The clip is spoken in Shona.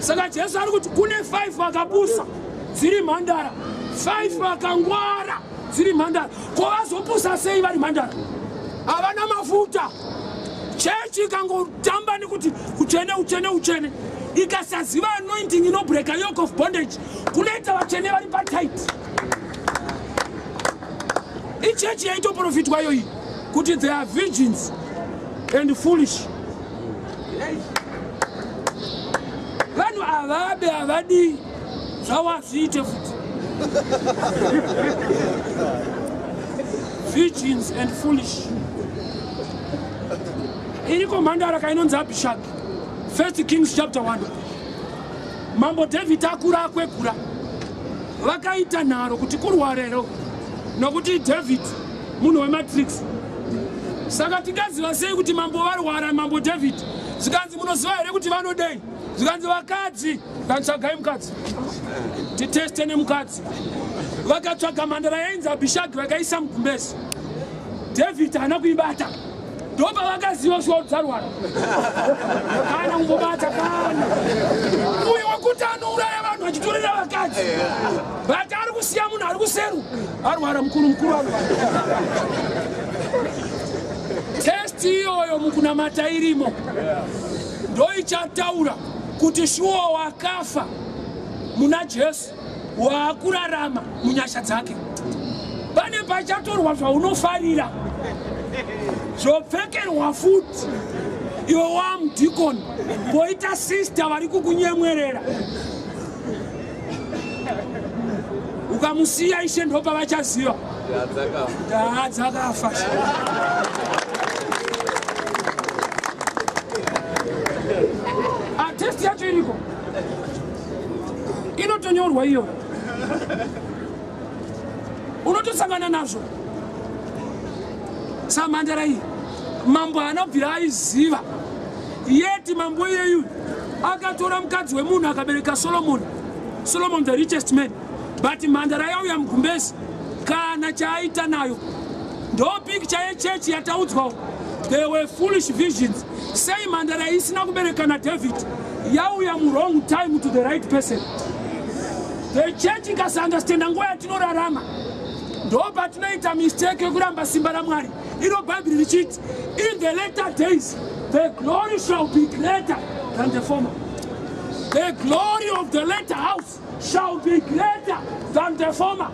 Saka Jesu ari kuti kune 5 vakapusa dziri mhandara, 5 vakangwara dziri mhandara. Ko vazopusa sei vari mhandara? Havana mafuta. Chechi ikangotamba nekuti utsvene utsvene utsvene, ikasaziva anointing inobreka yoke of bondage, kunoita vatsvene vari patight. Ichechi yaitoprofitwa iyoyi kuti they are virgins and foolish. Vanhu avabe havadii zvavo hazviite futi. Virgins and foolish. Iriko mhandara kainonzi Abishag. First Kings chapter 1. Mambo David akura akwegura. Vakaita nharo kuti kurwarero nokuti David munhu wematrix. Saka tingaziva sei kuti mambo varwara mambo David? Zvikanzi munoziva here kuti vanodei? Zvikanzi vakadzi, katsvagai mukadzi. Titeste nemukadzi. Vakatsvaga mhandara yainzi Abishag vakaisa mugumbezi. David haana kuibata. Ndopavakaziva shuwa kuti dzarwara. Kana kumbobata kana. Uyu wekuti anouraya vanhu achitorera vakadzi. But ari kusiya munhu ari kuseru. Arwara mukuru mukuru arwara. Test iyoyo mukunamata irimo. Ndoichataura kuti shuwa wakafa muna Jesu waakurarama munyasha dzake. Pane pachatorwa zvaunofarira zvopfekerwa futi iwe wamudhikoni poita sista vari kukunyemwerera ukamusiya ishe ndopavachaziva dzakafa. Test yacho iriko inotonyorwa iyo, unotosangana nazvo. Samhandara iyi mambo haana kubvira aiziva yeti mambo iyeyu akatora mukadzi wemunhu akabereka Solomon, Solomon the richest man, but mhandara yauya mugumbezi kana chaaita nayo. Ndo picture yechechi yataudzwawo. They were foolish visions. Sei mhandara isina kubereka naDavid yauya muwrong time to the right person? The church ikasaunderstanda nguva yatinorarama, ndo patinoita mistake yekuramba simba raMwari. Iro Bhaibheri richiti in the later days the glory shall be greater than the former. The glory of the latter house shall be greater than the former.